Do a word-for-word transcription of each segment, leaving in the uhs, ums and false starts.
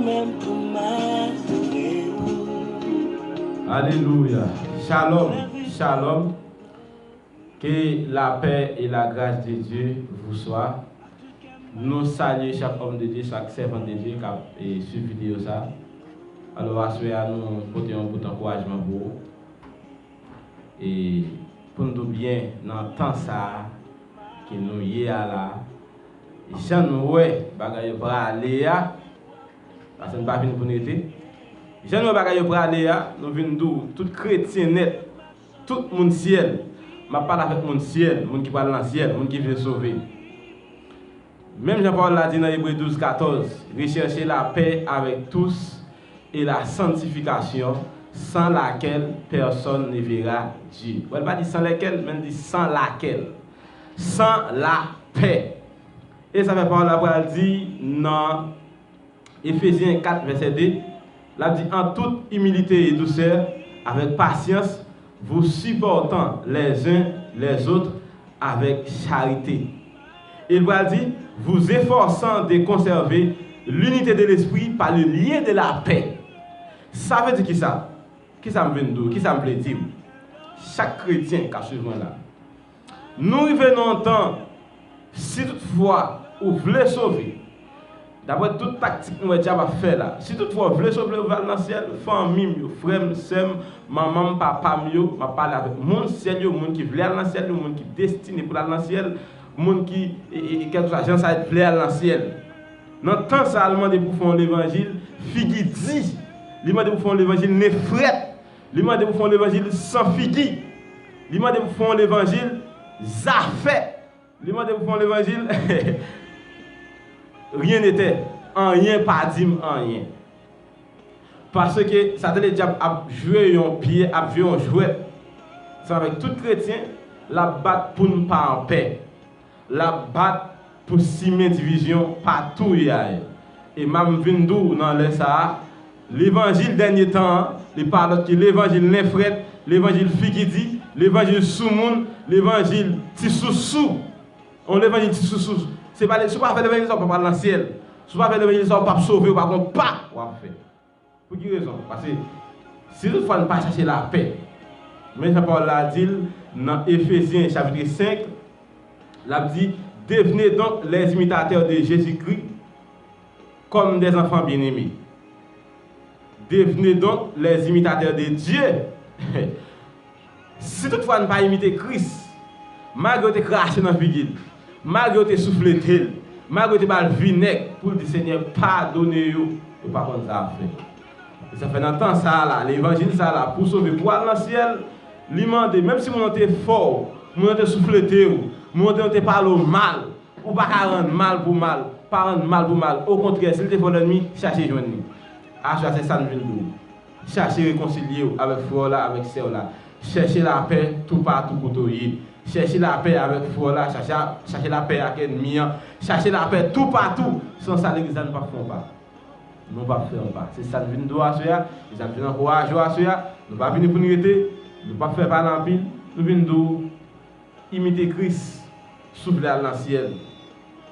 Menm pou m adore ou. Alelouya. Shalom, shalom. Que la paix et la grâce de Dieu vous soit. Nou salye chak òm de Dye, chak sèvant de Dye k ap e, swiv videyo sa. Alò, aswè a, nou pote yon bout ankourajman pou ou. E pou n tou byen nan tan sa a ke nou ye a la, jan nou wè bagay yo prale a, paske n pa vin pou n rete. Jan nou wè bagay yo prale a, nou vin di w, tout kretyen nèt, tout moun syèl, m ap pale avèk moun syèl, moun ki pral nan syèl, moun ki vle sove. Menm jan pawòl la di nan Ebre douz katòz, recherchez la paix avec tous et la sanctification, sans laquelle personne ne verra Dieu. Bon, l pa di sans lesquels, men l di sans laquelle. Sans la paix. E sa fè pawòl la pral di nan Efezyen kat, vèsè de, l ap di, en toute humilité et douceur, avec patience, vous supportant les uns les autres avec charité. E l pral di, vous efforçant de conserver l'unité de l'esprit par le lien de la paix. Sa vle di kisa? Kisa m vin di w? Kisa m vle di w? Chak kretyen k ap swiv mwen la, nou rive nan yon tan, si toutfwa ou vle sove, daprè tout taktik nou wè dyab ap fè la, si toutfwa ou vle sove, ou vle al nan syèl, fanmi m yo, frè m, sè m, manman m, papa m yo, m ap pale avèk moun syèl yo, moun ki vle al nan syèl yo, moun ki destine pou l al nan syèl, moun ki, e, e, e, kèlkeswa jan sa vle al nan syèl. Nan tan sa a, l mande pou fè yon levanjil figi di. Li mande pou fè yon levanjil nen frèt. Li mande pou fè yon levanjil san figi. Li mande pou fè yon levanjil zafè. Li mande pou fè yon levanjil rien n'était. Anyen pa di m anyen. Paske Satan Ledyab ap jwe yon pye, ap jwe yon jwèt ansanm avèk tout kretyen, l ap bat pou n pa anpè. L ap bat pou simen divizyon pa tou ye a ye. E m ap vin di w nan lè sa a, levanjil dènye tan an, li pa lòt ke levanjil nen frèt, levanjil figi di, levanjil soumoun, levanjil ti sousou. Yon levanjil ti sousou. Se pa, si w pa fè levanjil sa, w p ap al nan syèl. Si w pa fè levanjil sa, w p ap sove, w pa konn pa w ap fè. Pou ki rezon? Paske si toutfwa n pa chache lapè, men jan pawòl la di l nan Efezyen chapit senk, l ap di, devenez donc les imitateurs de Jésus-Christ comme des enfants bien-aimés. Devenez donc les imitateurs de Dieu. Si toutfwa n pa imite Kris, malgre yo te krache nan figi l, malgre yo te souflete l, malgre yo te ba l vinèg pou l di, Senyè, padone yo, yo pa konn sa y ap fè. E sa fè nan tan sa a la, levanjil sa a la, pou w sove, pou w al nan syèl, li mande, menm si moun nan te fè w, moun nan te souflete w, moun nan te pale w mal, ou pa ka rann mal pou mal, pa rann mal pou mal. Okontrè, si l te fè w lènmi, chache jwenn li. Aswè a, se sa n vin di w. Chache rekonsilye w avèk frè w la, avèk sè w la. Chèche lapè toupatou kote w ye. Chèche lapè avèk frè w la, chache, chache lapè ak ènmi an. Chache lapè toupatou. San sa, legliz la, nou p ap fè yon pa. Nou p ap fè yon pa. Se sa n vin di w aswè a. Se sa n vin ankouraje w aswè a. Nou pa vini pou n rete. Nou p ap fè pale anpil. Nou vin di w, imite Kris si w vle al nan syèl.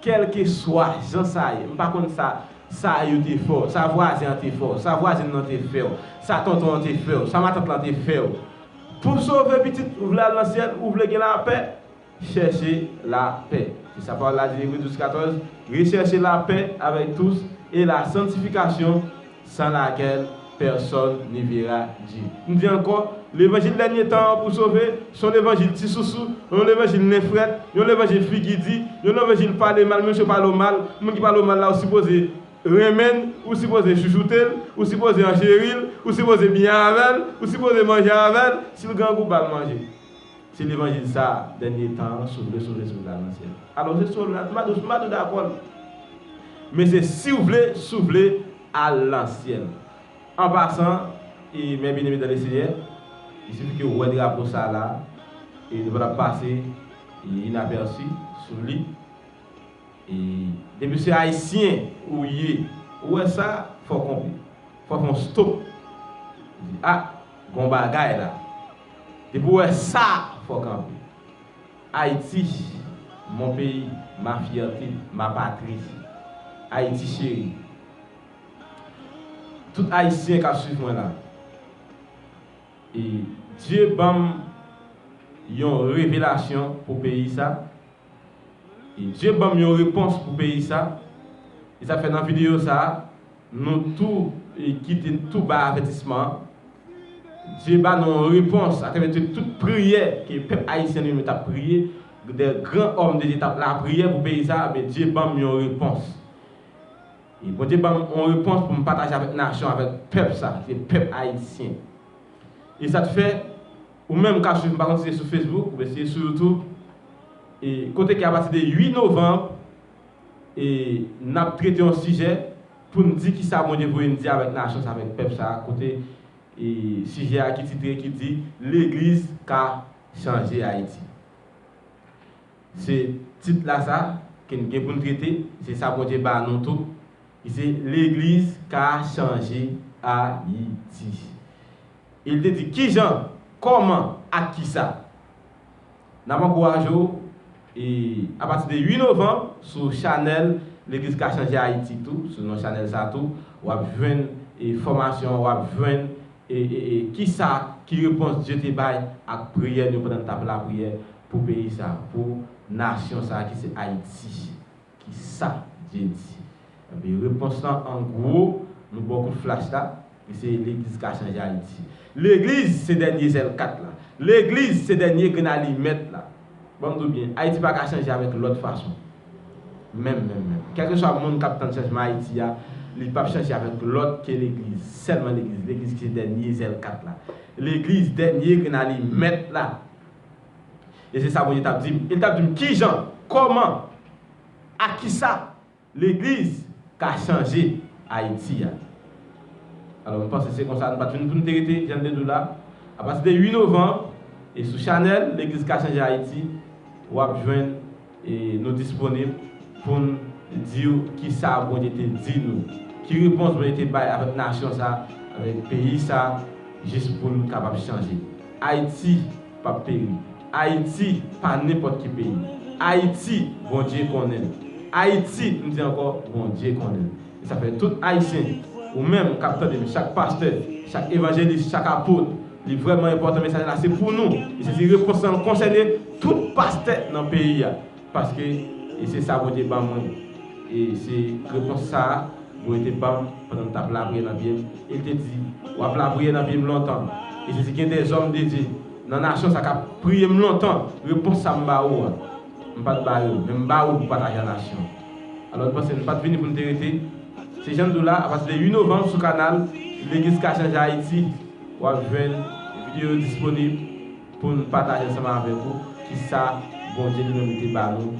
Kèlkeswa jan sa ye, m pa konn sa, sa yo te fè w, sa vwazen an te fè w, sa vwazen nan te fè w, sa tonton an te fè w, sa matant lan te fè w. Pou w sove pitit, ou vle al nan syèl, ou vle gen lapè, chèche lapè. Se sa pawòl la di, Ebre douz katòz, recherchez la paix avec tous et la sanctification, sans laquelle personne ne verra Dieu. M di ankò, levanjil dènye tan an pou sove, se yon levanjil ti sousou, yon levanjil nen frèt, yon levanjil figi di, yon levanjil pale mal, moun yo pale w mal, moun ki pale w mal la, ou sipoze renmen l, ou sipoze chouchoute l, ou sipoze ancheri l, ou sipoze byen avè l, ou sipoze manje avè l, si l grangou, ba l manje. Se levanjil sa a, dènye tan an, si w vle sove, si w vle al nan syèl. Alò, se si w vle, m pa di w, m pa di w dakò l. Men se si w vle, si w vle al nan syèl. An pasan, e, mes bien-aimés dans le Seigneur, il suffit que w wè drapo sa a la, e nou pa t ap pase, e, inapèsi sou li. E depi se Ayisyen ou ye, ou wè sa, fò w kanpe. Fò w fè yon stop. Di, a, gon bagay la. Depi w wè sa, fò w kanpe. Haïti, mon pays, ma fierté, ma patrie. Ayiti cheri. Tout Ayisyen k ap swiv mwen la. E Dye ban m yon revelasyon pou peyi sa. E Dye ban m yon repons pou peyi sa. E sa fè nan videyo sa, nou tou, e, kite tou bay avètisman an. Dye ba nou yon repons atravè tout priyè ke pèp ayisyen li menm t ap priye, de gran òm de Dye t ap lapriyè pou peyi sa, men Dye ban m yon repons. E Bondye ban m yon repons pou m pataje avèk nasyon, avèk pèp sa, ki se pèp ayisyen. E sa t fè, ou menm k ap swiv m, pa konn si se sou Facebook oubyen si se sou YouTube, e kote ke apati de uit novanm, e n ap trete yon sijè pou n di kisa Bondye voye n di avèk nasyon sa, avèk pèp sa, kote, e sijè a ki titre, ki di, Legliz ka chanje Ayiti. Se tit la sa ke n gen pou n trete, se sa Bondye ba nou tou. Li se Legliz ka chanje Ayiti. E l te di kijan, kòman, ak kisa. N ap ankouraje w, e apati de uit novanm, sou chanèl Legliz ka chanje Ayiti tou, sou non chanèl sa tou, w ap jwenn, e fòmasyon, w ap jwenn e, e, e kisa ki repons Dye te bay ak priyè nou pandan n t ap lapriyè pou peyi sa, pou nasyon sa ki se Ayiti. Kisa Dye di? Ebyen, repons lan, an gwo, nou ba w kout flach la, e se Legliz ka chanje Ayiti. Legliz se dènye zèl kat la. Legliz se dènye grenn alimèt la. Ban m di w byen, Ayiti pa ka chanje avèk lòt fason. Menm, menm, menm. Kèlkeswa moun k ap tann chanjman Ayiti a, li p ap chanje avèk lòt ke Legliz. Sèlman Legliz. Legliz ki se dènye zèl kat la. Legliz, dènye grenn alimèt la. E se sa Bondye t ap di m. E l t ap di m kijan, kòman, ak kisa Legliz ka chanje Ayiti a. Alò, m panse se konsa, nou pa t vin pou n te rete, jan m te di w la. Apati de uit novanm, e sou chanèl Legliz ka chanje Ayiti, w ap jwenn, e nou disponib pou n di w kisa Bondye te di nou, ki repons Bondye te bay avèk nasyon sa, avèk peyi sa, jis pou n kapab chanje. Ayiti p ap peri. Ayiti pa nenpòt ki peyi. Ayiti, Bondye konnen l. Ayiti, m di ankò, Bondye konnen l. E sa fè tout Ayisyen, ou menm k ap tande m, chak pastè, chak evanjelis, chak apot, li vrèman enpòtan mesaj la, se pou nou. E se, se repons lan konsène tout pastè nan peyi a. Paske, e se sa Bondye ban mwen. E se repons sa a Bondye te ban m pandan m t ap lapriyè nan pye m. E l te di, w ap lapriyè nan pye m lontan. E se, se gen dèzòm de Dye nan nasyon sa k ap priye m lontan. Repons sa m ba ou a, m pa t ba yo, men m ba ou pou pataje a nasyon. Alò, m panse n pa t vini pou n te rete. Se jan m di w la, apati de uit novanm sou kanal Legliz ka chanje Ayiti, w ap jwenn videyo yo disponib pou n pataje ansanm avèk ou kisa Bondye li menm li te ba nou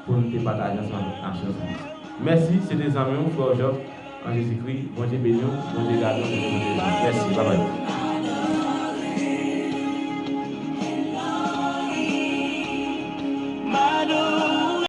pou n te pataje ansanm avèk nasyon sa. Mèsi, se te zanmi w, frè w Job, an Jezikri. Bondye beni w, Bondye gade w, Bondye pwoteje w. Mèsi, babay.